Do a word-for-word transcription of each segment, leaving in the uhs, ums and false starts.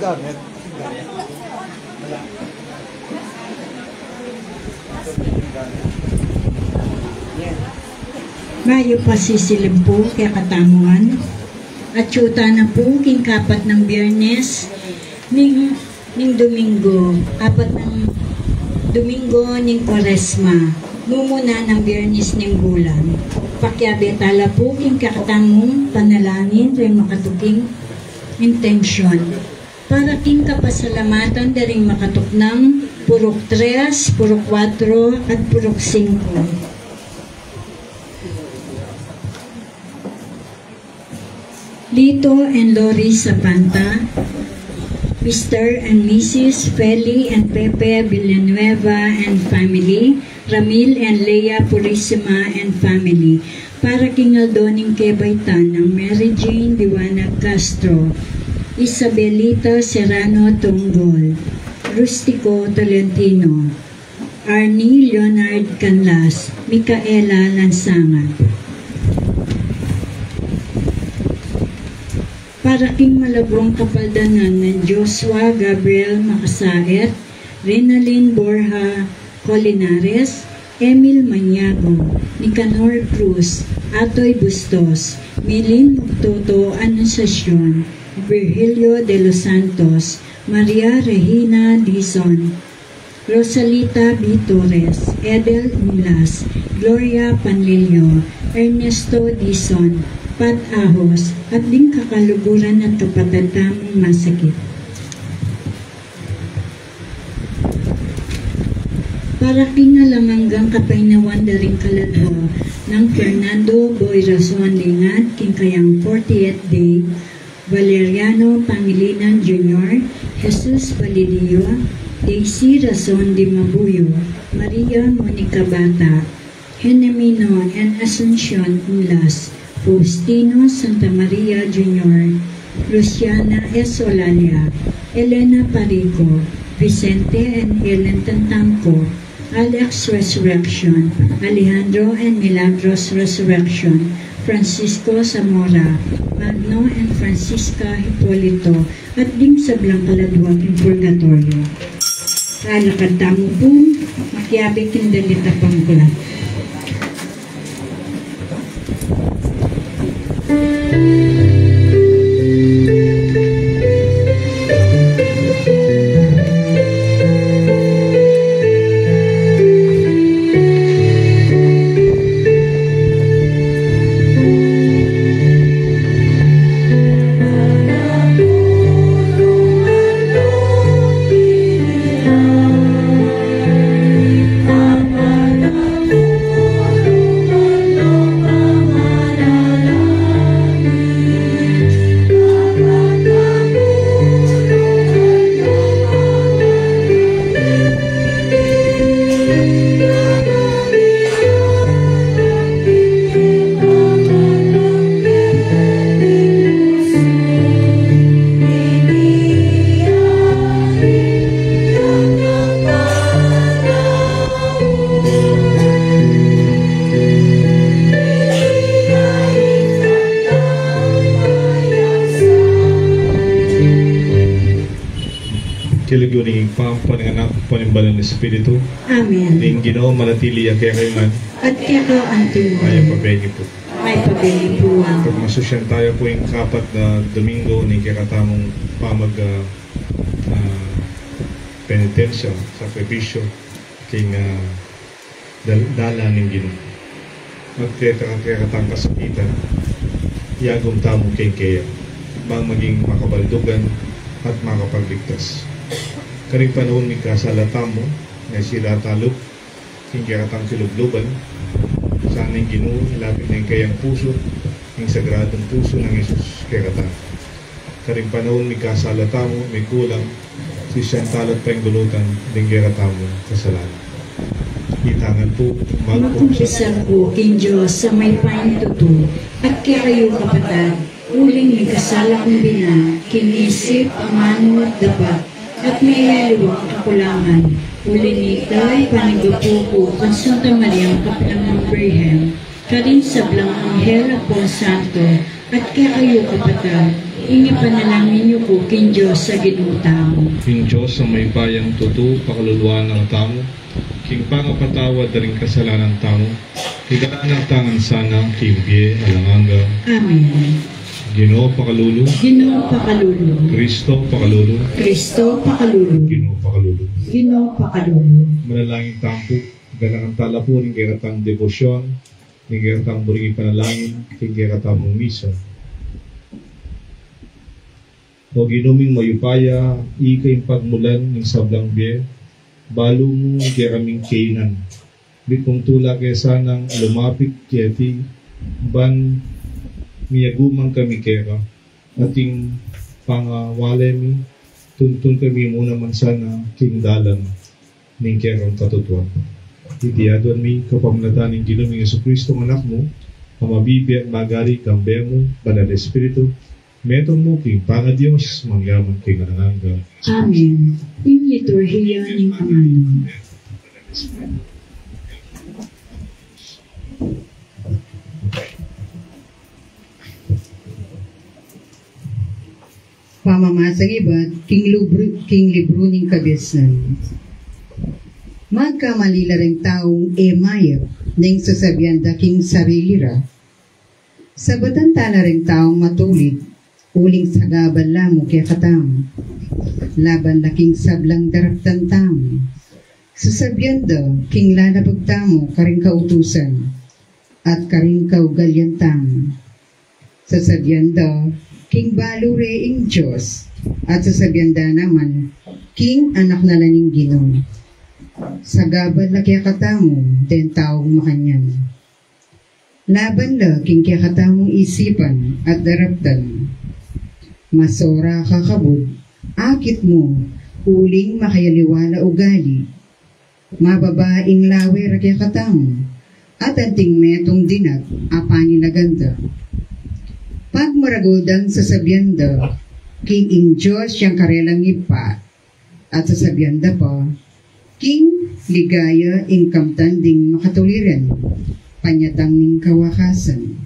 Mayap a sisilim pu kekatamu ngan. Atyu tana pu king kapat nang Biyernes ning, ning Domingo, apat nang Domingo ning Kuaresma, mumuna nang Biyernes ning bulan. Pakiabe tala pu king kekatamung panalangin ring makatuking intensyon. Para king kapasalamatan da ring makatuknang purok tres, purok kuatro, at purok singko. Lito and Lori Sapanta, Mister and Missus Feli and Pepe Villanueva and family, Ramil and Lea Purisima and family, para king aldo ning kebaitan nang Mary Jane Diwana Castro, Isabelita Serrano Tongol, Rustico Tolentino, Arnie Leonard Canlas, Micaela Lansangan. Para king malabong kapaldanan nang Joshua Gabriel Macasaet, Renalyn Borja Colinares, Emil Maniago, Nicanor Cruz, Atoy Bustos, Milin Muktoto Anunciacion, Virgilio de los Santos, Maria Regina Dizon, Rosalita B. Torres, Edel Umlas, Gloria Panlilio, Ernesto Dizon, Pat Ahos, at ding kakaluguran at kapatad tamung masakit. Para king alang anggang kapaynawan da ring kaladwa nang Fernando Boy Rason Lingat king kayang fortieth day, Valeriano Pangilinan Junior, Jesus Validio, Daisy Rason de Mabuyo, Maria Monica Bata, Henemino and Asuncion Umlas, Faustino Santa Maria Junior, Luciana S. Olalia, Elena Parico, Vicente and Ellen Tantanco, Alex Resurrection, Alejandro and Milagros Resurrection, Francisco Zamora, Magno and Francisca Hipolito, at ding sablang kaladwa king purgatoryo. Salakad tamu pu, makiabe king dalit a pangkulan. King lagyu ning Ibpa, ampo ning Anak, ampo ning Banal a Espiritu. Amen. Ing Ginu manatili ya kekayu ngan. At keka antimurin. Mayap a bie pu. Mayap a bie pu. Pagmasusyan taya pu ing kapat na Domingo ning kekatamung pamag, ah, ah, penitensya, sakripisyu, king, ah, dal-, dalan ning Ginu. At keta, kekatang kasakitan, iagum tamu keng keya, bang maging makabaldugan at makapagligtas. Karing panaun mikasala tamu, nung sira tamu king kekatang kilubluban, sana ing Ginu ilapit na ing keyang pusu, ing sagradung pusu nang Jesus kekatamu. Karing panaun mikasala tamu, mikulang, sisian tala at pengulutan ding kekatamung kasalanan. Ita ngan pu, magkumpisal ku king Dios a mayupayang tutu, at kekayu kapatad, uling mikasala kung bina, king isip, amanu at dapat, at meyaliwang kakulangan. Uli nita, ipanyawad ku kang Santa Mariang kapilan man Birhen, karing sablang anghel ampong santo, at kekayu kapatad, Ing ipanalangin yu ku king Dios a Ginu tamu. Ing Dios a mayupayang tutu, pakaluluan na katamu king pangapatawad da ring kasalanan tamu, igalang na tang sana king bie alang angga. Amen. Ginu, pakalulu. Ginu, pakalulu. Kristo, pakalulu. Kristo, pakalulu. Ginu, pakalulu. Ginu, pakalulu. Manalangin tamu pu, galangan tala pu ning kekatang debosyon, ning kekatang buring ipanalangin, ning kekatamung misa. O Ginu ming mayupaya, ika ing pagmulan ning sablang bie, balu mu ing kekaming kainan. Mitmung tula ke sanang lumapit keti, ban miyaguman kami keka, at ing pangawale mi, tuntun kami mu naman sana king dalan ning kekang katutuan. Iti aduan mi kapamilatan ning Ginu ming Jesucristo, Anak mu, a mabibie at magari, kambe mu, Banal Espiritu, metung mu king pangaDios, mangga man king alang angga. Amen. Ing liturhiya ning amanu. Pamamasang ibat king libru, king libru ning kabiasnan. Magkamali la ring taung e mayap, neng sasabian da king sarili ra, sabatan tala ring taung matulid, uling sagabal la mu kekatamu, laban la king sablang daraptan tamu. Sasabian da king lalabag tamu karing kautusan, at karing kaugalian tamu. Sasabian da king balu re ing Dios, at sasabian da naman king anak na la ning Ginu. Sagabal la kekatamu deng taung makanyan. Laban la king kekatamung isipan at daraptan. Masora ka kabud, akit mu, uling makayaliwa la ugali. Mababa ing lawe ra kekatamu, at anting metung dinat a panilagan da. Pagmaragul dang sasabian da king ing Dios yang karelang Ibpa, at sasabian da pa, king ligaya ing kamtan ding makatuliran, panyatang ning kawakasan.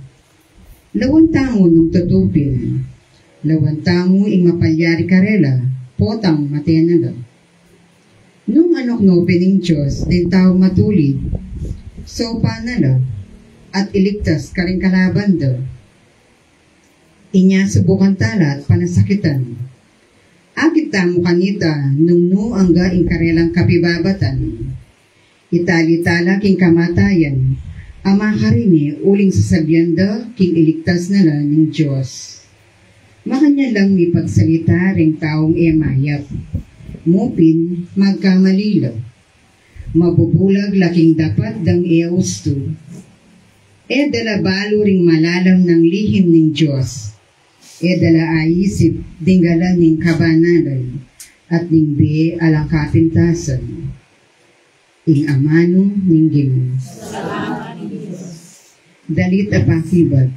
Lawan tamu nung tutu pin, lawan tamu ing mapalyari karela, potang mate na la. Nung anok no pin ing Dios ding taung matulid, saupan na la, at iligtas karing kalaban da. Inya subukan tala at panasakitan. Akit tamu kanita nung nu angga ing karelang kapibabatan. Itali tala king kamatayan a makarini, uling sasabian da king iligtas na la ning Dios. Makanyan lang mipagsalita ring taung e mayap. Mu pin magkamali la. Mabubulag la king dapat dang e ustu. E da la balu ring malalam nang lihim ning Dios. E da la aisip ding galan ning kabanalan at ning bie alang kapintasan. Ing amanu ning Ginu. Dalit a pakibat.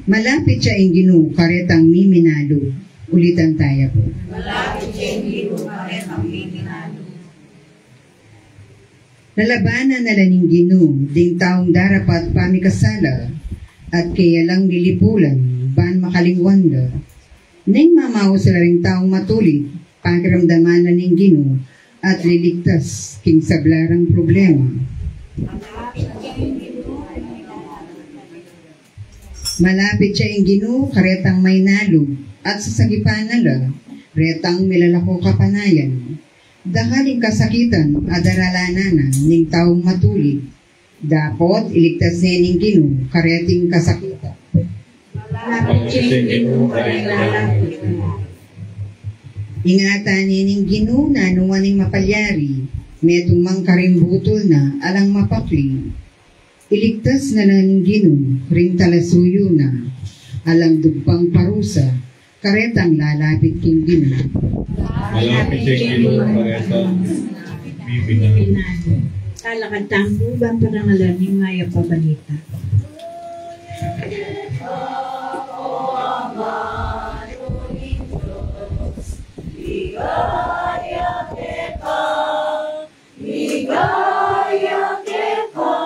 Malapit ya ing Ginu karetang miminalug. Ulitan taya pu. Malapit ya ing Ginu karetang miminalug. Lalabanan na la ning Ginu ding taung darapat pamikasala, at keya lang lilipulan ban makalingwan da. Neng mamaus la ring taung matulid, pakiramdaman na ning Ginu at liligtas king sabla rang problema. Malapit ya ing Ginu karetang mainalug, at sasagipan na la retang milalako kapanayan. Dakal ing kasakitan a daralanan na ning taung matulid, dapot iligtas ne ning Ginu kareting kasakitan. Malapit ya ing Ginu karetang lalapit. Ingatan ne ning Ginu nanu man ing mapalyari, metung man karing butul na alang mapakli. Iligtas na la ning Ginu ring talasuyu na alang dugpang parusa, karetang lalapit king Ginu. Malapit ya ing Ginu karetang miminalug. Talakad tamu pu ban parangalan ing mayap a balita. Ligaya keka,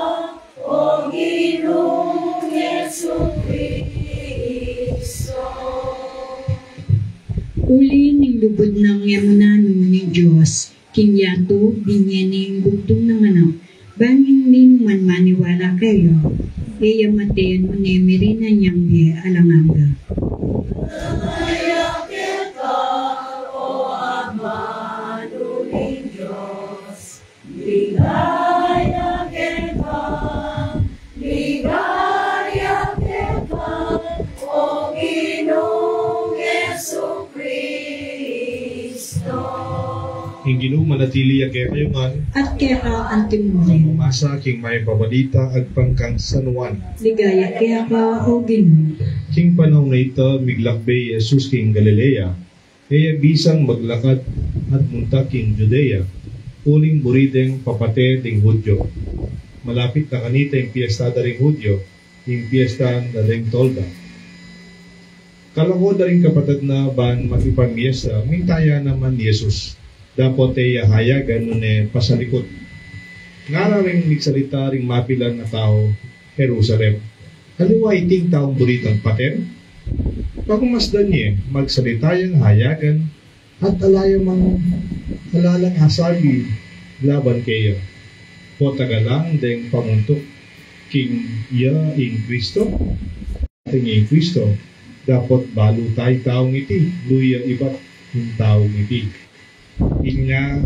o Ginung Jesucristo. Uli ning lubud nang e mu nanu ning Dios, king yatu, binie ne ing bugtung nang anak, bang ing ninuman maniwala kaya, e ya mate nune mirinan yang bie alang angga. Ligaya keka, ligaya keka, o Ginung Jesucristo. Ing Ginu manatili ya kekayu ngan. At keka antimurin. Pamamasa king mayap a balita agpang kang San Juan. Ligaya keka, o Ginu. King panaun a ita, miglakbe i Jesus king Galilea. E ya bisang maglakad at munta king Judea, uling buri deng papate ding Judio. Malapit na kanita ing piesta da ring Judio, ing piesta na deng Tolda. Kalako da ring kapatad na ban makipamiesta, minta ya naman i Jesus. Dapot e ya hayagan nune pasalikut. Ngara ring migsalita ring mapilan a tau Jerusalem, aliwa iting taung buri tang paten? Pagmasdan ye, magsalita yang hayagan, at ala ya mang, ala lang asabi laban keya. Potagalan deng pamuntuk king iya ing Kristo. Ing Kristo, dapot balu ta ing taung iti, luy ya ibat ing taung iti. Inya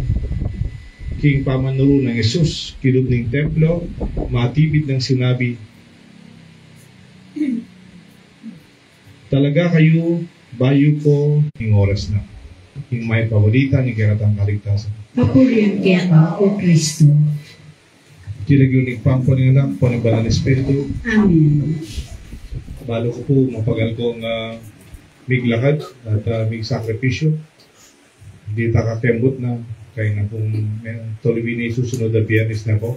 king pamanuru nang Jesus kilub ning templo, matibid nang sinabi, "Talaga kayu, bayu ko ing oras na." Ing mayap a balita ning kekatang kaligtasan. Papurian keka, o Kristo. King lagyu ning Ibpa, ampo ning Anak, ampo ning Banal a Espiritu. Amen. Balu ku pu mapagal kong, ah, miglakad at, ah, migsakripisyu. Dita kakembut na, kaya na pung, eh, tolu ini susunod a Biernes na pu.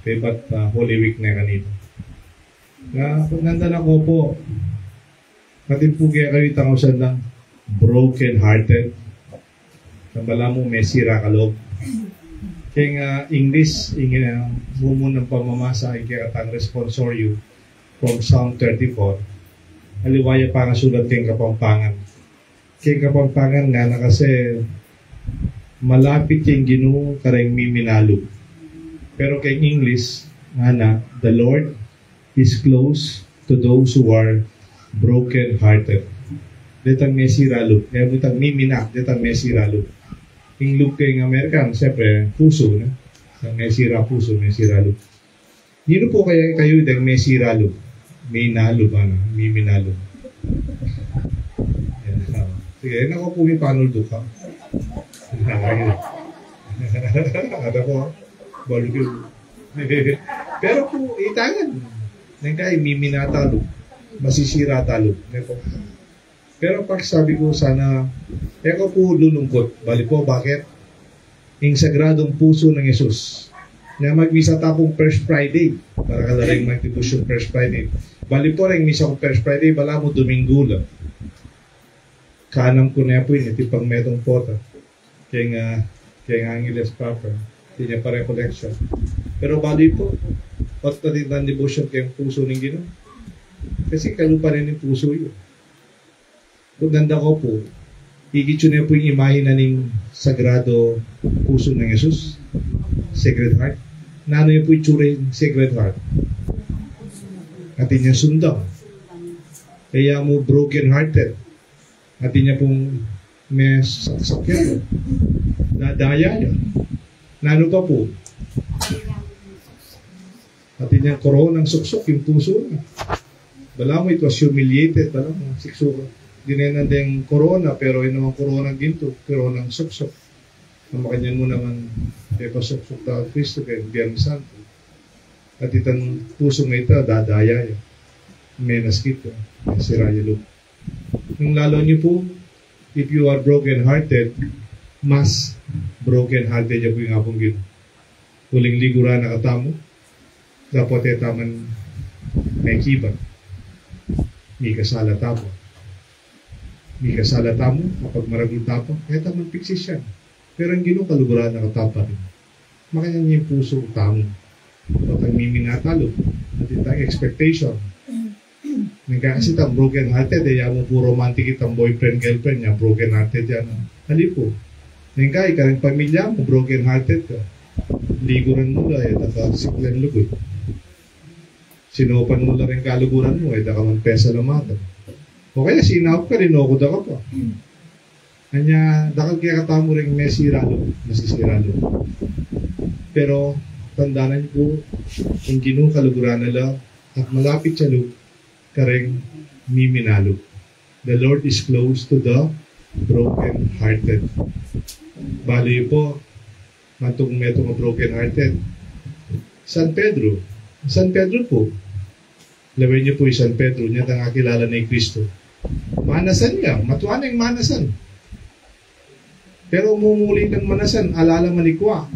Kaybat, ah, Holy Week na kanita. Nga, nanda na ko pu. Atin pu kaya kayu itang ausan na broken hearted. Balamu mesira ka lub. Keng, ah, English, ing, ah, mumunang pamamasa, ing kekatang responsorio from Psalm thirty-four. Aliwa ya pangasulat keng Kapampangan. Keng Kapampangan ngana kasi malapit keng Ginu kareng miminalub. Pero keng English, ngana, "The Lord is close to those who are broken-hearted." Detang mesira lub, e mu itang mimina, detang mesira lub. Ing lub keng American, siyempre, pusu, no? Ang mesira pusu, mesira lub. Ninu pu kaya kayu deng mesira lub? Minalub, ano? Miminalub. Yan, tama. Sige, naku pu, mi panul duka. Ada ko, balu yun. Pero pu, itangan. Neng kaya mimina talu. Masisira talu. Neng pu. Pero pag sabi ko sana, e ko pu lulungkut. Bali pu, bakit? Ing sagradong pusu nang Jesus. Na magmisa ta pung First Friday. Para ka na rin magdebosyon First Friday. Bali pu, ring misa kung First Friday, balamu Domingo la. Kanam ku ne pu ini, iti pang metung pota. Keng, ah, keng Angeles Papa. Di niya pa recollection. Pero bali pu, ot atin tang debosyon keng pusu ning Ginu. Kasi kalupa rin ing pusu yu. Kung nanda ko pu, ikit yu ne pu ing imahe na ning sagrado pusu nang Jesus, Sacred Heart. Nanu ya pu itsura ning Sacred Heart? Atin yang sundang. Kaya mu broken hearted. Atin ya pung me saksakan. Dadaya ya. Nanu pa pu? Atin yang koronang suksuk ing pusu na. Balamu, it was humiliated, balamu, siksukan. Dinan deng korona, pero e naman koronang gintu, koronang suksuk. Ang makanyan mu naman, e pasuksuk ta Kristo keng Biernes Santo. At itang pusu nga ita, dadaya ya. Menas kita, sira ya lub. Nung lalu niyo pu, if you are broken-hearted, mas broken-hearted ya pu ing Apung Ginu. Uling liguran na katamu, dapot e tamu mekibat. Mikasala tamu. Mikasala tamu, kapag maragul tamu, e tamu piksisian. Pero ing Ginu, kaluguran na katamu pa rin. Makanyan ya ing pusu tamu. Potang mimina talu, atin tang expectation. Neng kasi itang broken hearted, e ya mu pu romantic itang boyfriend, girlfriend, nya broken hearted ya. Ali pu. Neng kasi kareng pamilya mu, broken hearted ka. Liguran mu la, e da ka siklan lugud. Sinopan mu la reng kaluguran mu, e da ka man pesalamatan. O kaya sinaup ka, linokodan ka pa. Anya, dakal kekatamu reng mesira lub, masisira lub. Pero, tandanan yu pu, ing Ginu kaluguran na la, at malapit ya lub kareng miminalub. The Lord is close to the broken-hearted. Balu yu pu, mantung metung a broken-hearted. San Pedro. San Pedro pu. Lawen yu pu i San Pedro, nya tang akilala ne i Kristo. Manasan ya, matua neng manasan. Pero mumuli lang manasan, ala la man ikua.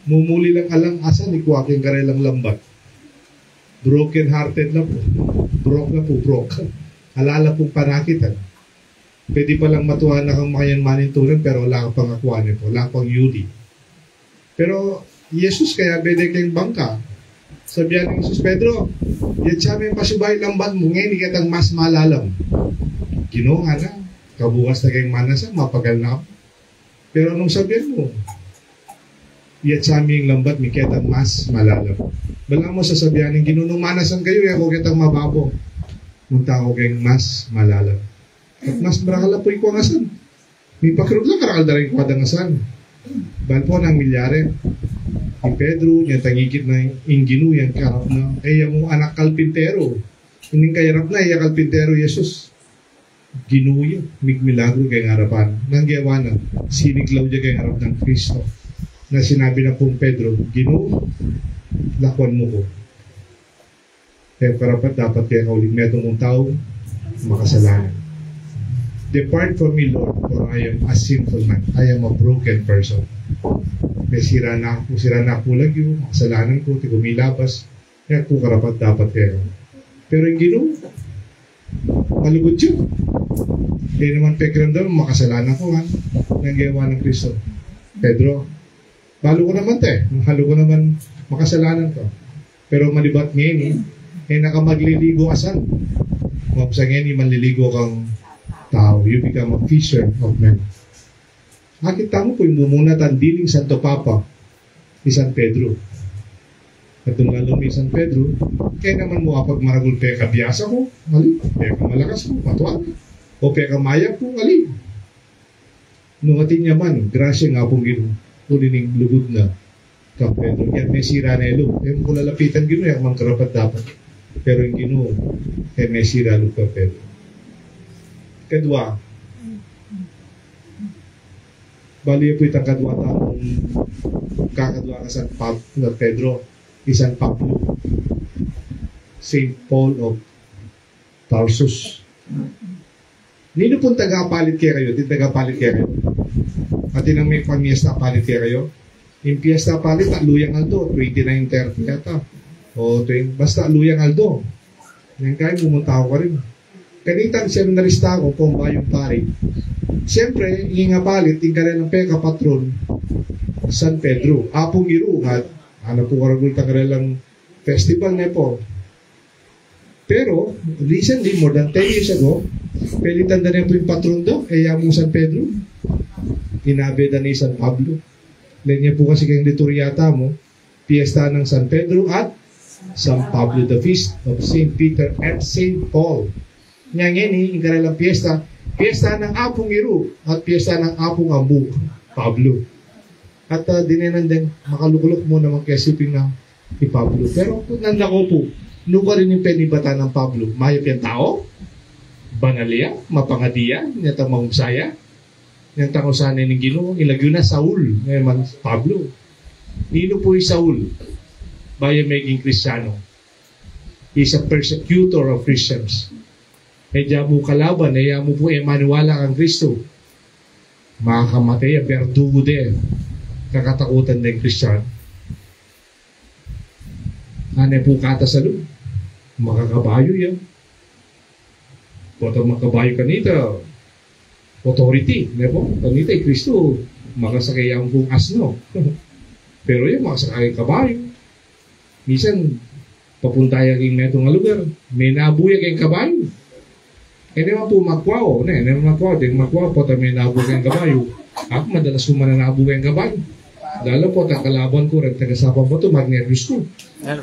Mumuli lang alang asan ikua king karelang lambat. Broken-hearted la pu. Broke la pu, broke. Ala la pung panakitan. Pwede pa lang matua na kang makanyan manintunan, pero ala ka pang akua ne pu, ala ka pang yuli. Pero i Jesus kayabe de keng bangka. Sabian nang Jesus, "Pedro, yatsa me ing pasibayu lambat mu, ngeni ketang mas malalam." Ginu, ngana, kabukas na keng manasan, mapagal na ka. Pero nung sabian mu, "Yatsa me ing lambat mi, ketang mas malalam." Balamu sasabian ning Ginu, "Nung manasan kayu, e ku ketang mababo. Munta ku keng mas malalam." At mas marakal la pu ikuang asan. Mipakirud la karakal da ring kua dang asan. Bal pu nang milyari. I Pedro, nya tangikit na ing Ginu yang karap na. E ya mu anak kalpintero. Ining kayarap na, e ya kalpintero i Jesus. Ginu ya, migmilagru keng arapan. Nang gewa na, siniklaw ya keng arap nang Kristo. Na sinabi na pung Pedro, "Ginu, lakuan mu ku. E ku karapat-dapat keka uling metung kung taung makasalanan. Depart from me, Lord, for I am a sinful man. I am a broken person." Mesira na ku, sira na ku lagyu, makasalanan ku, atin ku milabas. E ku karapat-dapat keka. Pero ing Ginu, malugud ya. E na man pekiramdam, makasalanan ku, ha? Nang gewa nang Kristo, "Pedro, balu ku naman te, balu ku naman makasalanan ka. Pero manibat ngeni, e na ka magliligu asan. Mabsa ngeni, manliligu kang tau. You become a fisher of men." Akit tamu pu ing mumuna tang diling Santo Papa, i San Pedro. At nung lalu mi San Pedro, e naman mu apagmaragul pekabiasa ku, ali, pekamalakas ku, matua na. O pekamayap ku, ali. Nung atin ya man, grasya ning Apung Ginu, uli ning lugud na kang Pedro. Kaya mesira ne lub. E mu ku lalapitan Ginu, e ku man karapat-dapat. Pero ing Ginu, e mesira lub kang Pedro. Kadua, balu yu pu itang kadua tamung kakadua kang San Pab-, Pedro, i San Pablo, Saint Paul of Tarsus. Ninu pung tagapalit kekayu, atin tagapalit kekayu? Atin nang mepamiesta palit kekayu? Ing piesta palit, tatlu yang aldo, twenty-nine, thirty yata. O, twenty, basta tatlu yang aldo. Neng kasi mumunta ku karin. Kanitang seminarista ku, pambayung pari. Siyempre, ing apalit, ing karelang pekapatron, San Pedro. Apung Iru, at, ana pu karagul tang karelang festival ne pu. Pero, recently, more than ten years ago, pelitan da ne pu ing patron da, e ya mu San Pedro. Inabe da ne San Pablo. Lenya pu kasi keng liturya tamu, piesta nang San Pedro at San Pablo, the feast of Saint Peter and Saint Paul. Nya ngeni, ing karelang piesta, piesta nang Apung Iru at piesta nang Apung Ambu, Pablo. At, ah, dinenan deng makalukluk mu naman kaya siping na i Pablo. Pero nanda ku pu, nukarin ing penibatan nang Pablo? Mayap yang tau, banal ya, mapangadi ya, nyata maumsa ya. Nyang tangusan ne ning Ginu, ilagyu na Saul, ngeni man Pablo. Ninu pu i Saul? Bayu meging Kristiano. He's a persecutor of Christians. E ya mu kalaban, e ya mu pu e maniwala kang Kristo. Makamatey ya, berdugu de. Kakatakutan deng Kristiano. Ane pu kata sa lub, makakabayu ya. Potang makabayu kanita, authority, ne pu? Kanita i Kristo, makasakay ya pung asno. Pero ya, makasakay kabayu. Misan, Papunta ya king metung a lugar, menabu ya keng kabayu. E ne man pu makuaw, ne, e ne man makuaw, deng makuaw, pota menabu keng kabayu. Aku madalas ku mananabu keng kabayu. Lalo pota kalaban ku reng taga Sapan Bato, magnerbiyus ku.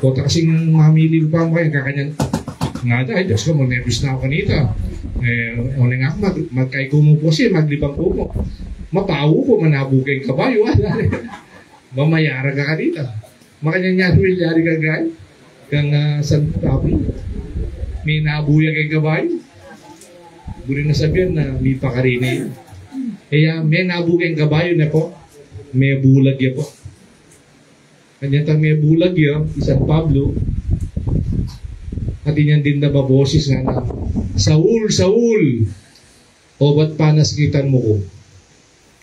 Pota kasing mamili ku pa, kakanyan, ngada, ay, Dios ku, magnerbiyus na ku kanita. E, o ne nga, mag-, magkay ku mu pu kasi, maglibang ku mu. Mapau ku manabu keng kabayu, ah. Mamayara ka kanita. Makanyan ya pu milyari kang, kang, ah, San Pablo. Menabu ya keng kabayu. Buri na sabian na mipakari ne ya. E ya, menabu keng kabayu ne pu. Mebulag ya pu. Kanyan tang mebulag ya i San Pablo. Atin yang dimdam a boses ngana, "Saul, Saul, o ba't panasakitan mu ku?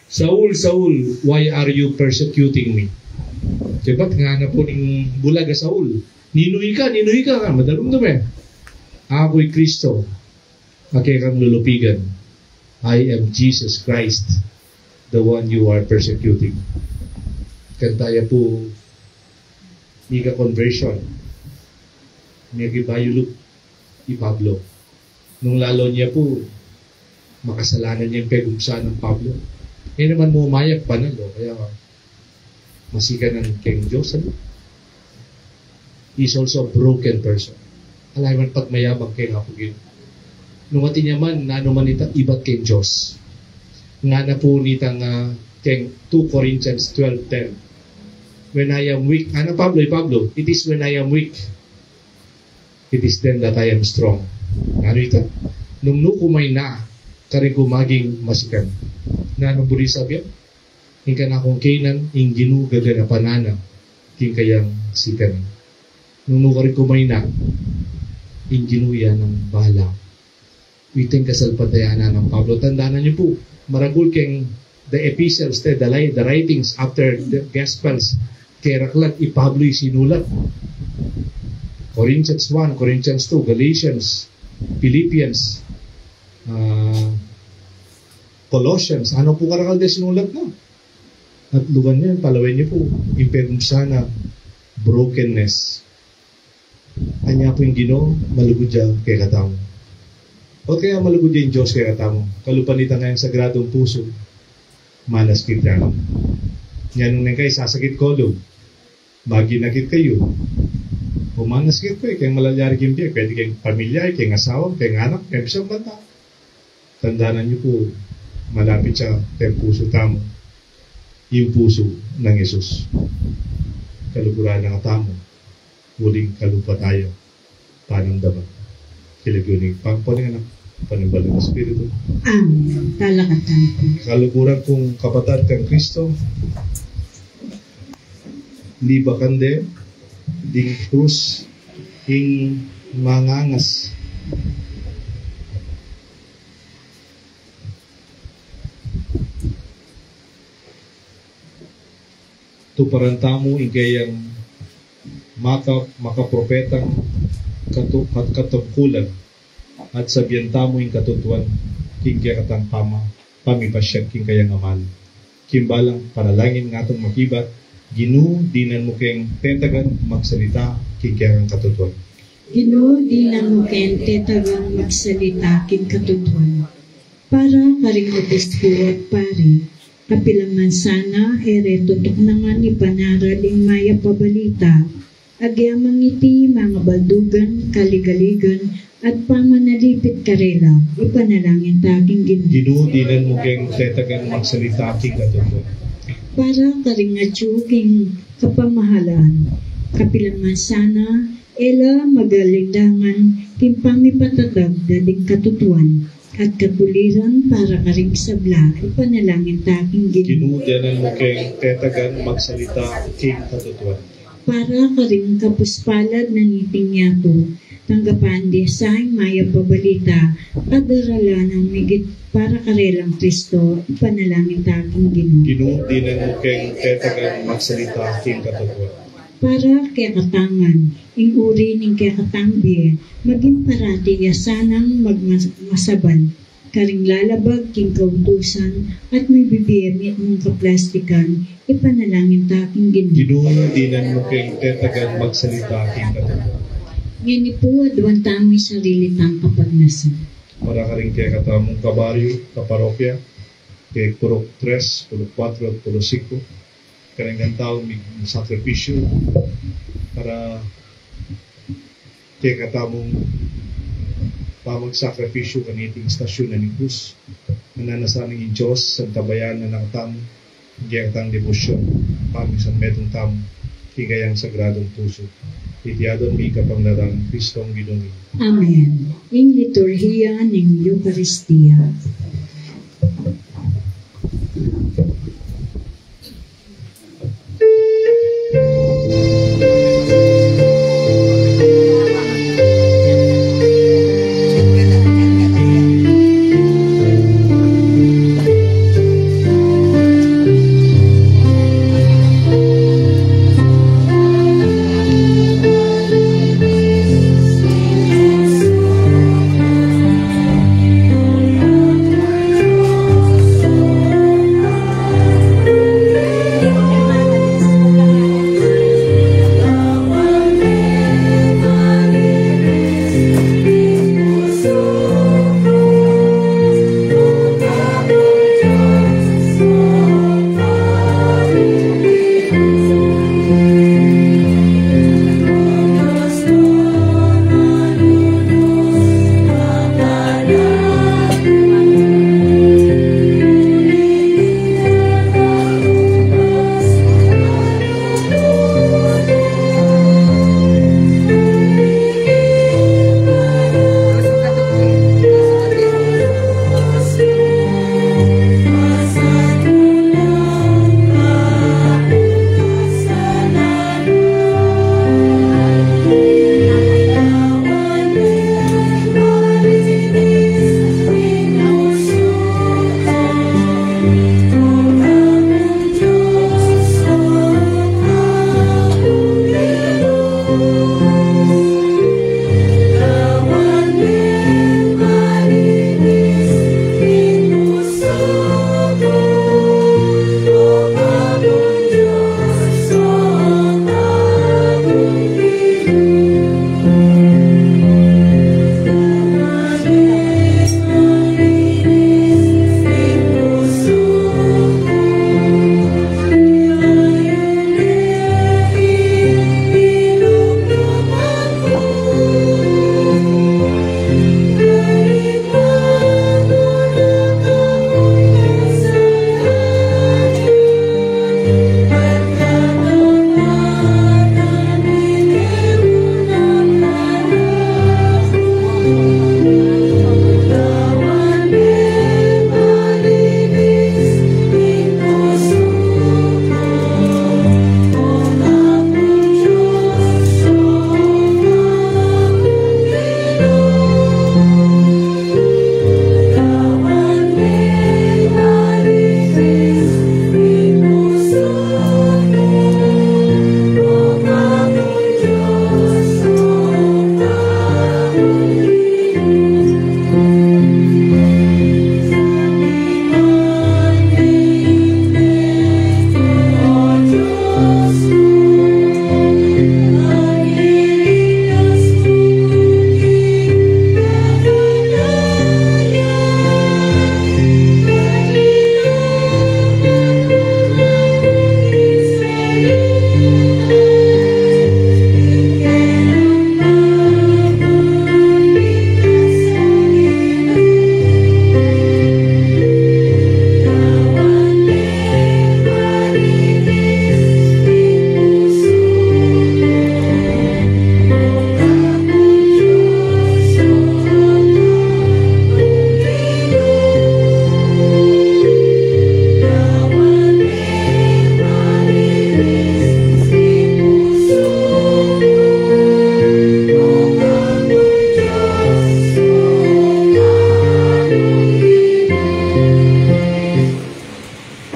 Saul, Saul, why are you persecuting me?" Dibat ngana pu ning bulag a Saul, "Ninu ika, ninu ika?" Madalum tu me. "Aku i Kristo a kekang lulupigan. I am Jesus Christ, the one you are persecuting." Kanita ya pu mika-conversion, mika-bayulan i Pablo. Nung lalo ne pu, makasalanan yang pegumpisan nang Pablo. E ne man mu mayap banal, o kaya masikanan keng Dios, ano? He's also a broken person. Ala ya man pagmayabang keng Apu Ginu. Nung atin ya man, nanu man ita ibat keng Dios. Ngana pu nitang, ah, keng two Corinthians twelve ten. "When I am weak," ngana Pablo, i Pablo, "it is when I am weak, it is then that I am strong." Ngana ita, nung nu ku maina, karin ku maging masikan. Nanu buri sabian? Ing kanakung kainan, ing Ginu gaganapan na king kayang sikanan. Nung nu karin ku maina, ing Ginu ya nang bahala. Ita ing kasalpantayanan nang Pablo. Tandanan yu pu, maragul keng the epistles, te, the, li-, the writings after the Gospels, keraklan, i Pablo i sinulat. Corinthians one, Corinthians two, Galatians, Philippians, ah, Colossians, nanu pu karakal de sinulat na. At lugan ne, palawen yu pu, ing pegumpisan na brokenness. Anya pu ing Ginu, malugud ya kekatamu. O kaya malugud ya ing Dios kekatamu, kalupa nita ing sagradung pusu, manasakit ya. Nya nung neng kay sasakit ko lu, maginakit kayu. O manasakit ko, e keng malalyari king bie, pwede keng pamilya, keng asawa, keng anak, keng bisan banta. Tandanan yu pu, malapit ya keng pusu tamu ing pusu nang Jesus. Kaluguran na katamu, uling kalupa taya panamdaman. King lagyu ning Ibpa, ning Anak, ning Banal a Espiritu. Amen. Talakad tamu pu. Kaluguran kung kapatad kang Kristo, libakan de ding krus ing mangangas. Tuparan tamu ing kayang maka-, makapropetang katu-, kat-, katungkulan, at sabian tamu ing katutuan king kekatang pama-, pamipasiag king kayang amal. King balang panalangin ngatang makibat, Ginu, dinan mu keng tetagan magsalita king kekang katutuan. Ginu, dinan mu keng tetagan magsalita king katutuan. Para karing obispu at pari, kapilan man sana e re tutuknangan ipanaral ing mayap a balita, agyamang iti mangabaldugan, kaligaligan, at pamanalipit karela, ipanalangin ta king Ginu. Ginu, dinan mu keng tetagan magsalita king katutuan. Para karing atyu king kapamahalan, kapilan man sana e la magalindangan king pamipatatag da ding katutuan at katuliran para karing sabla, ipanalangin ta king Ginu. Ginu, dinan mu keng tetagan magsalita king katutuan. Para karing kapuspalad na niting yatu, tanggapan de sa ing mayap a balita, at daralan nang migit para karelang Kristo, ipanalangin ta king Ginu. Ginu, dinan mu keng tetagan magsalita king katutuan. Para kekatang ngan, ing uri ning kekatang bie, maging parati ya sanang magmas-, masaban, karing lalabag king kautusan, at mibibie mitmung kaplastikan, ipanalangin ta king Ginu. Ginu, dinan mu keng tetagan magsalita king katutuan. Ngeni pu, aduan tamu ing sarili tang kapagnasan. Para karing kekatamung kabaryu, kaparokya, keng purok tres, purok kuatro, at purok singko, karing gantau migsakripisyu para kekatamung pamagsakripisyu kaniting istasyun na ning krus. Nanu sana ing Dios, santabayan na katamu ing kekatang debosyon, pamisanmetung tamu king kayang sagradung pusu. Iti aduan mi king kapamilatan nang Kristong Ginu mi. Amen. Ing liturhiya ning Eukaristia.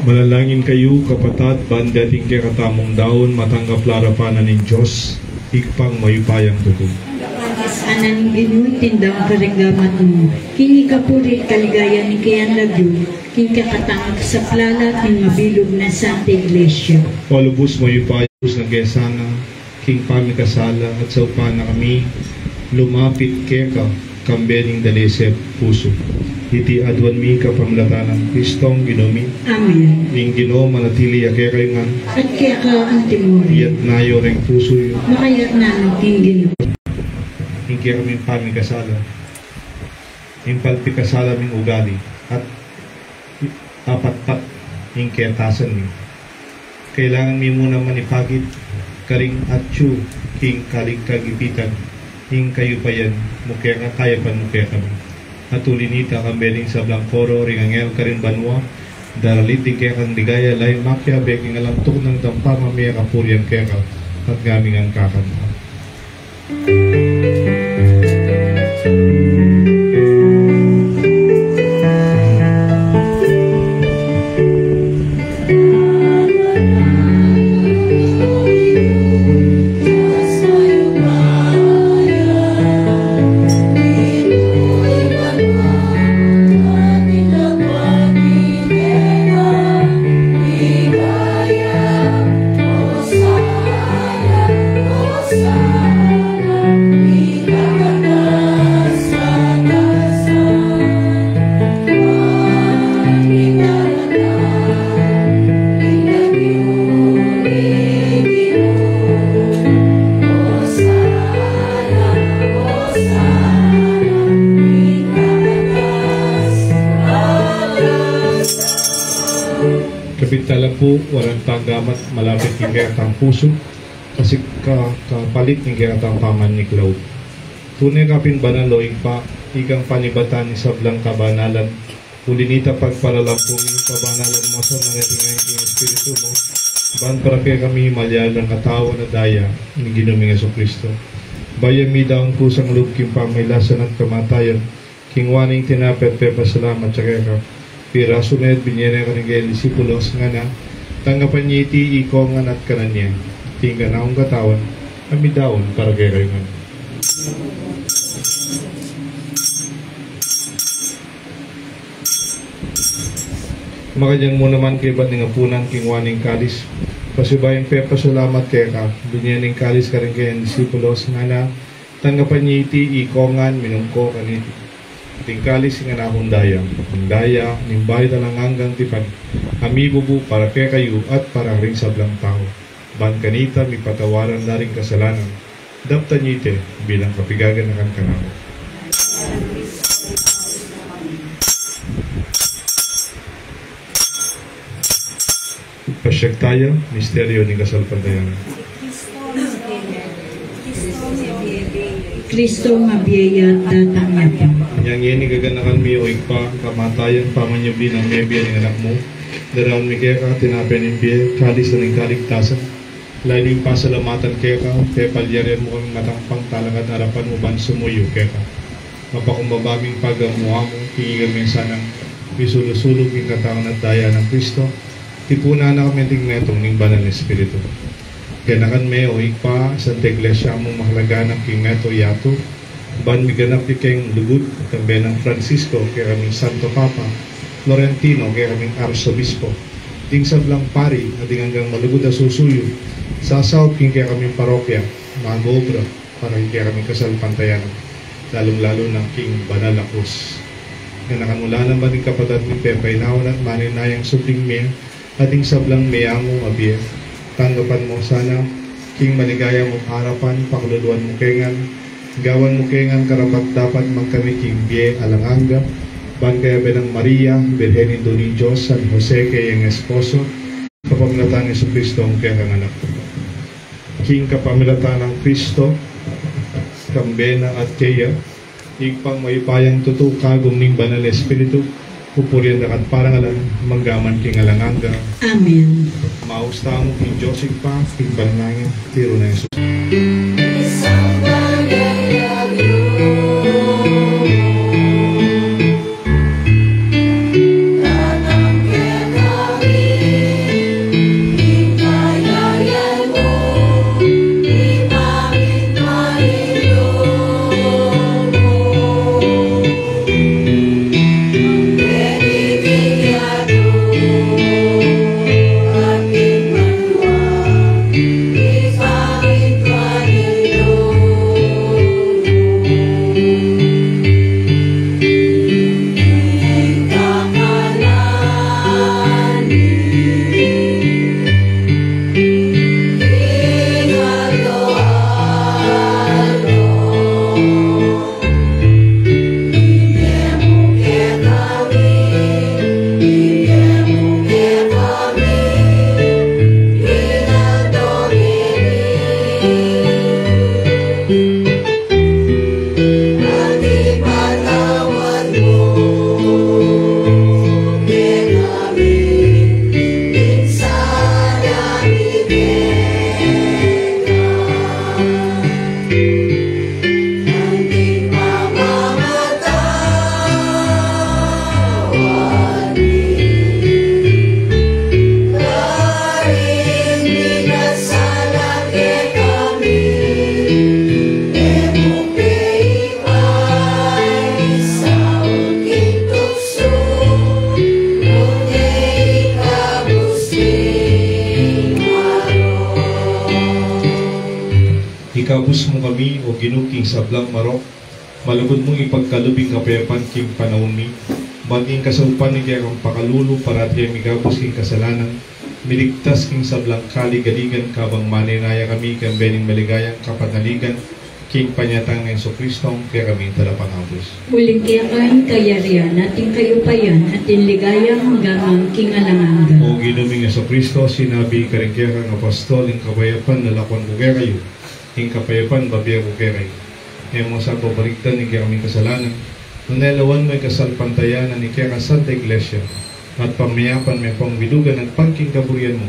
Manalangin kayu, kapatad, ban deting kekatamung daun matanggap la arapan na ning Dios, Ibpang mayupayang tutu. Anak ning Ginu, tindanan karing gamat mu king ikapuri at kaligayan ning kayang lagyu, king kekatang kasaplalan at ning mabilug nang Santa Iglesia. O lubus mayupaya, lubus nang gesana king pamikasala, at saupan na kami Lumapit keka, kambe ning dalese at pusu. Iti aduan mi kapamilatan nang Kristong Ginu mi. Amen. Ing Ginu manatili ya kekayu ngan. At keka antimurin. Iyatas yu reng pusu yu. Makayatas na ning Ginu. Ing kekaming pamikasala, ing palpikasala ming ugali, at apatpat ing ketasan mi. Kailangan mi mu naman ipakit karing atyu king kaligtasan, ing kayupayan mu kekami, kayapan mu kekami. At uli nita, kambe ning sablang koro ring anghel karin banua, daralit ding kekang ligaya, lalu makiabe king alang tuknang dampa, mamie kapurian keka, at ngaming angkakan. Kapit tala pu, walang panggamat, malapit king kekatang pusu, kasi ka, kapalit ning kekatang pamaniklaw. Tune ka pin banal, o Ibpa, ikang panibatan ning sablang kabanalan. Uli nita, pagpalalam pu ing kabanalan mu sa ngan king Espiritu mu, ban para kekami malyari lang katawan at daya ning Ginu ming Jesucristo. Bayu mi daun kusang lub king pamailasan at kamatayan, kinua ne ing tinape at pepasalamat ya keka, pirasu ne at binie ne karing kayang disipulos, ngana: Tanggapan ye iti, ikong ngan at kanan ye, iti ing kanakung katawan, a midaun para kekayu ngan. Makanyan mu naman kaybat ning apunan, kinua ne ing kalis, pasibayu yang pepasalamat keka, binie ne ing kalis karing kayang disipulos, ngana: Tanggapan ye iti, ikong ngan, minum ko kaniti. Iti ing kalis ning kanakung daya, ing daya ning bayu at alang anggang tipan, a mibubu para kekayu at para karing sablang tau. Ban kanita mipatawaran la ring kasalanan. Daptan ye iti bilang kapigaganakan kanaku. Pasiag taya, misteryu ning kasalpantayanan. Kristo mabie ya, datang ya pa. Inyang ngeni gaganakan mi, o Ibpa, kamatayan, pamanyubli nang mebie ning Anak mu. Daraun mi keka tinape ning bie, kalis ning kaligtasan. Lalu ming pasalamatan keka, pepalyarian mu kaming matampang talakad king arapan mu ban sumuyu keka. Mapakumbaba ming pagamu-amu, king iga me sanang misulu-sulu king katawan at daya nang Kristo, tipunan na kami anting metung ning Banal a Espiritu. Ganakan me, o Ibpa, Santa Iglesia mu makalaganap king meto yatu, ban miganap ikeng lugud, kambe nang Francisco, kekaming Santo Papa, Florentino, kekaming Arsobispo, ding sablang pari, at ding anggang malugud a susuyu, sasaup king kekaming parokya, mag-obra para king kekaming kasalpantayanan, lalung-lalu na king banal a krus. Ganakan mu la naman ding kapatad ming pepainawa at maninayang subling mie, at ding sablang meangu a bie. Tanggapan mu sana king maligaya mung arapan, pakaluluan mu ke ngan, gawan mu ke ngan karapat-dapat magkamit king bie alang angga, ban kayabe nang Maria, Birhen Indu ning Dios, San Jose kayang esposo, kapamilatan nang Jesucristo kekang Anak. King kapamilatan nang Kristo, kambe na at keya, Ibpang mayupayang tutu, kagum ning Banal a Espiritu, pupurian da ka at parangalan, mangga man king alang angga. Amen. Maus tamu king Dios Ibpa, king panalangin nang Jesus. Ibus mu kami, O Ginu, king sablang marok, malugud mung ipagkalub ing kapayapan king panaun mi, ban king kasaupan ning kekang pakalulu, parati mi gabus king kasalanan, miligtas king sablang kaligaligan, kabang manenaya kami king bie ning maligayang kapanaligan, king panyatang nang Jesucristo, ing kekami talapangabus. Uling keka ing kayarian, at ing kayupayan, at ing ligaya, mangga man king alang angga. O Ginu ming Jesucristo, sinabi mu karing kekang apostol, ing kapayapan lalakwan ku kekayu, ing kapayapan bibie ku kekayu. E mu sa babalikdan ing kekaming kasalanan, nune lawan mu ing kasalpantayanan ning kekang Santa Iglesia, at pamayapan me pang bilugan at pang king kaburian mu,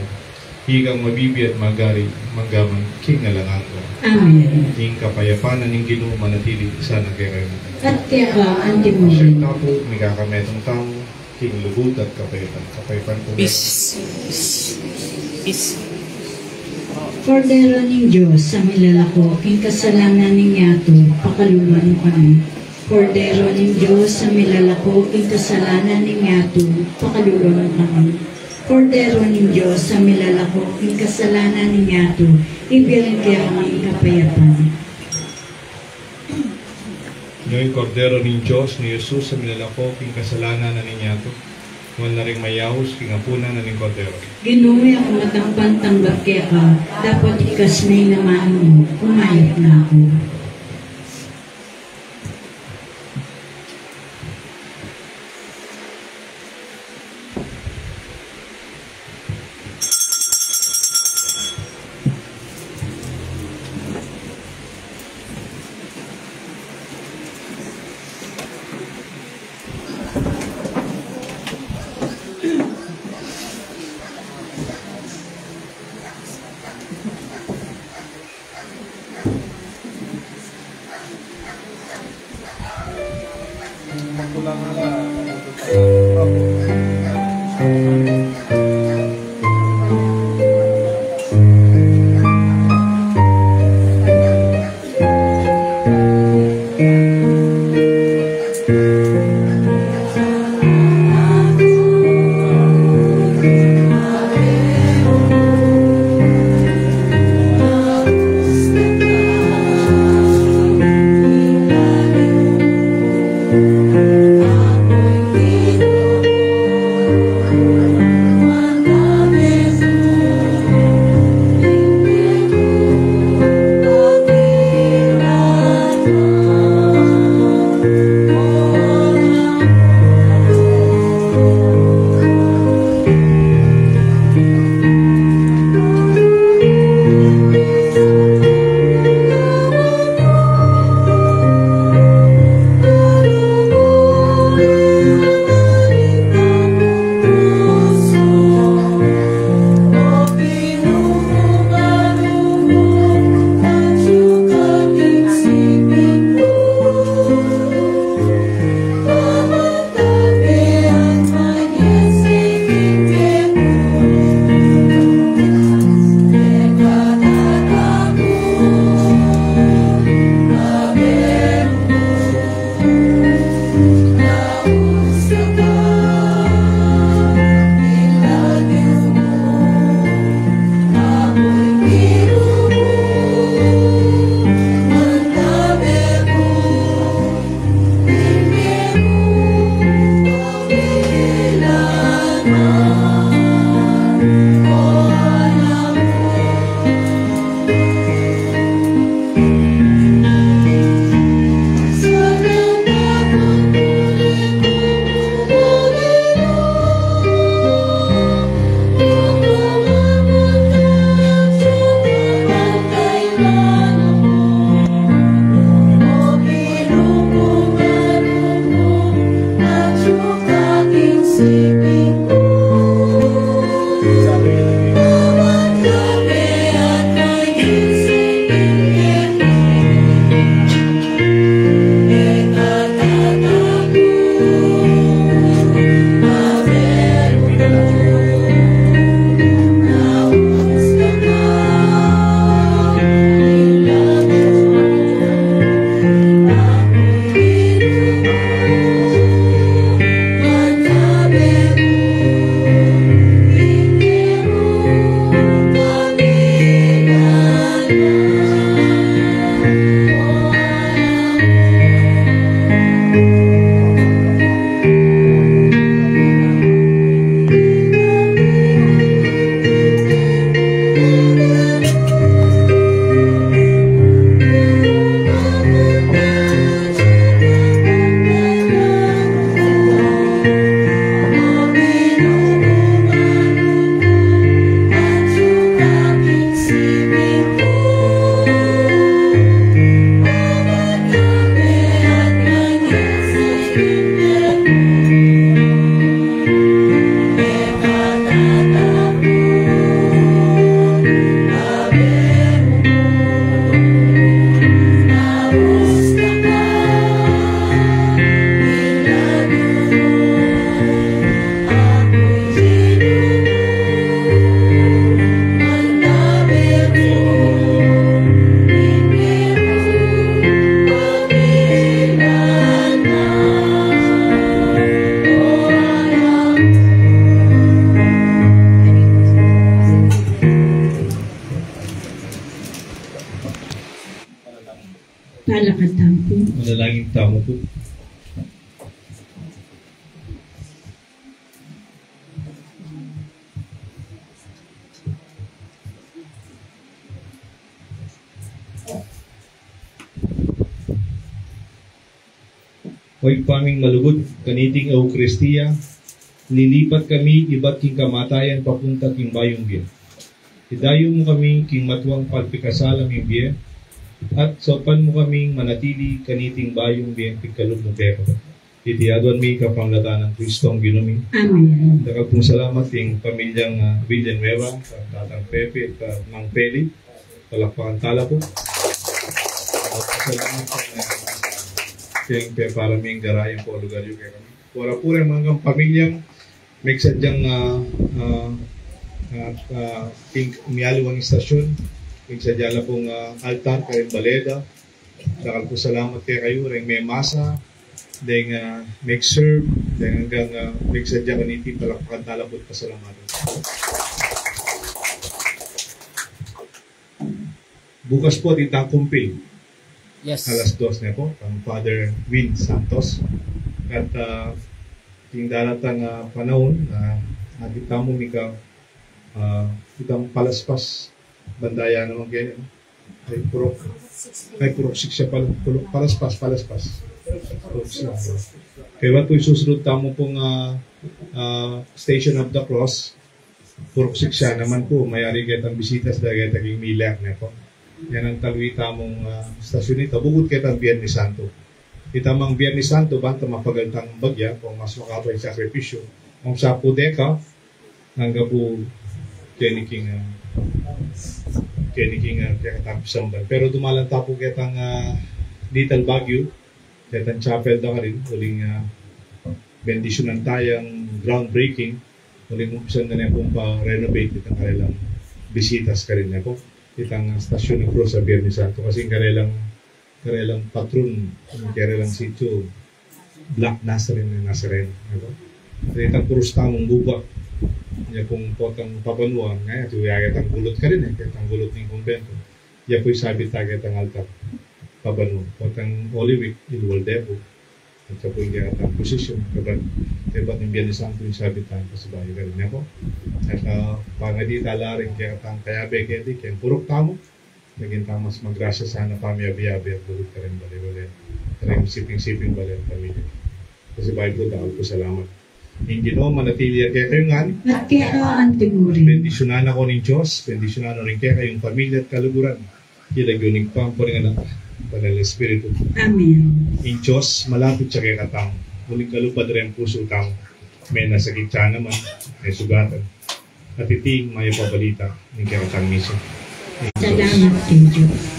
ikang mabibie at magari, mangga man king alang angga. Amen. Ing kapayapan ning Ginu manatili sana kekayu. At keka antimurin. Tapu, mikakametung tau king lugud at kapayapan. Kapayapan pu. Peace. Peace. Peace. Kordero ning Dios, a milalako king kasalanan ning yatu, pakaluluan mu kami. Kordero ning Dios, a milalako king kasalanan ning yatu, pakaluluan mu kami. Kordero ning Dios, a milalako king kasalanan ning yatu, ibie mu kekami ing kapayapan. Ini ing Kordero ning Dios, nung i Jesus a milalako king kasalanan na ning yatu, nuan la ring mayaus king apunan na ning Kordero. Ginu, e ku makatangpat tanggap keka, dapot iktas mu ing amanu mu, umayap na ku. Talakad tamu pu. Manalangin tamu pu. O Ibpa ming malugud, kaniting Eukaristia, lilipat kami ibat king kamatayan papunta king bayung bie. Idayu mu kami king matuang pagpikasala ming bie, at saupan mu kaming manatili kaniting bayung bie pigkalub mu keka. Iti aduan mi kapamilatan nang Kristong Ginu mi. Amen. Dakal pung salamat king pamilyang, ah, Villanueva, kang Tatang Pepe, at, ah, Mang Peli. Palakpakan tala pu. Salamat, ah, king pepara ming garayan pu lugar yu kekami. Para pu reng anggang pamilyang migsadyang, ah, ah, ah, ah, king mialiwang istasyon, migsadya la pung, ah, altar karing baleda. Dakal pung salamat kekayu, reng memasa, deng, ah, mig-serve, deng anggang, ah, migsadya kaniti, palakpakan tala pu at pasalamatan. Bukas pu, atin tang kumpil. Yes. Alas dos ne pu, kang Father Win Santos. At, ah, king daratang, ah, panaun, ah, atin tamu mika, ah, itang palaspas, banda ya naman keni, no? Ay, purok, ay, purok siksa pala, purok, palaspas, palaspas. Purok siksa. Kaya pu isusunod tamu pung, ah, ah, Station of the Cross. Purok siksa naman pu, mayari ketang bisitas da keta king Miller, ne pu. Yan ang talwi tamung, ah, stasyon ita, bukut ketang Biernes Santo. Ita mang Biernes Santo, banta mapagal tang bagya, kung mas makapal sakripisyo. Kung sa pu deka, angga pu keni king, ah, keni king, ah, kekatang pisamban. Pero dumalan ta pu ketang, ah, Little Baguio, ketang chapel da karin, uling, ah, bendisyunan tayang groundbreaking, uling umpisan da ne pung pa-renovate itang karelang bisitas karin ne pu. Itang, ah, stasyon ng krus a Biernes Santo, kasi karelang, karelang patron, karelang sitio, Black Nazarene, Nazarene, ne pu. Itang krus tamung buga, ya pung potang pabanua, ngeni, atu ya ketang gulut karin, eh, ketang gulut ning kumbento. Ya pu isabit ta ketang altar pabanua. Potang Holy Week, iluwal de pu. At sa pu ing ketang posisyon, kabat, kabat ning Biernes Santo isabit ta pasibayu karin, ne pu. At, ah, pangadi tala ring ketang kayabe keti, keng purok tamu, maging tang mas magrasya sana pamiyabe-yabe at bukut kareng bale-bale, kareng siping-siping bale at pamilya. Pasibayu pu, dakal pung salamat. Ing Ginu manatili ya kekayu ngan. At keka antimurin. Bendisyunan na kayu ning Dios, bendisyunan na rin kekayung pamilya at kaluguran. King lagyu ning Ibpa, ning Anak, Banal a Espiritu. Amen. Ing Dios malapit ya kekatamu, uling kalub da reng pusu tamu. Menasakit ya naman, mesugatan. At iti ing mayap a balita ning kekatang misa. Salamat king Dios.